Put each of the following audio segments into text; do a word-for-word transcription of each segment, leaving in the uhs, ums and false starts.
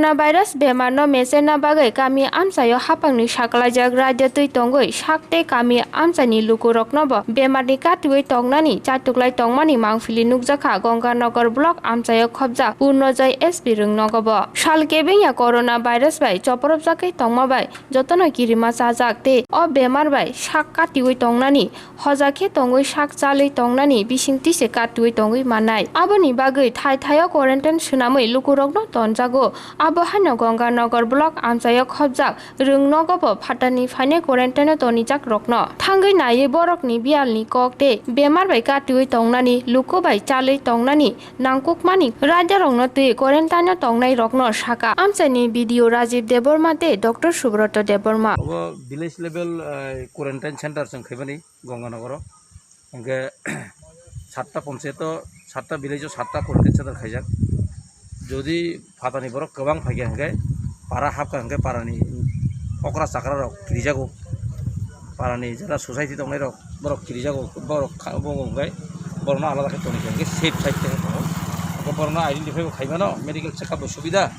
Coronavirus bemarno mecherna bagwi kami amchaio haphangni saklaijak raida twi tongwi sak tei kami amchaini lukuroknobo bemarni katiui tongnani chatuklai tongmani mangpili nukjakha Gonganagar block amchaio khobjak Purnojoy S P rwngnogobo. Sal kebengya coronavirus bai chopropjagwi tongma bai jotono kirima chajak tei o bemar bai sak katiui tongnani hoja khe tongwi sak chalwi tongnani bisingtwi se katiui tongwi mannai. Aboni bagwi thai thaio quarantine swnamwi lukurokno tonjago. Abo haino Gonganagar block amchaio khobjak rwngnogobo phatani phainai quarantine-o tonijakrokno thangwi naiwi borokni biyalni kok tei bemar bai katiui tongnani, luku bai chalwi tongnani nangkukmani raidarokno twi quarantine-o tongnairokno sakha. Amchaini B D O Rajiv Debbarma tei Doctor Subroto Debbarma. Obo village level, eh, quarantine center chwng khaimani Gonganagar-o. Hingke satta ponchayat-o, satta village-o satta quarantine center khaijak. Jodi phatani borok kwbang phaikha hingke para hapkha hingke parani okra chakra rok kirijago. Parani jara society tongnai rok borok kirijago, borok kha-, bo hingke borokno alada khe tongkha hingke safe side khe tongo. Hingke borokno identify bo khaimano, medical check up bo subida.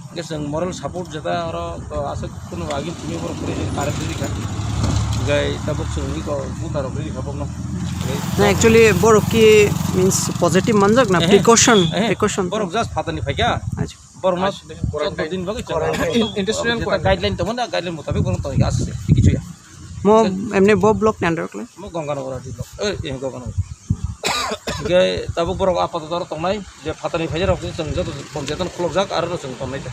Hingke chwng moral support jeta oro to aswk kunu agin tini borok kwrwi je current rwdi kha. Hingke tabuk chwng iko buta rok rwdi kha bokno. Na actually borok ki means positive manjak na Ehe. Precaution, Ehe. Precaution. Borok just phatani phaikha. Acha. Borokno Quarantine. Chordo din bagwi chwng Quarantine. Industrial jeta quarantine. Guideline tongmani, guideline mutabik borok tongkha aswk kichu ya. Mo emne bo block ni under kle? Mo Gonganagar di block. Eh, eh, Gonganagar. Hingke tabuk borok apatoto aro tongnai, je phatani phaijak rok chwng joto ponchayat-o khulokjak, aro chwng tongnai ta.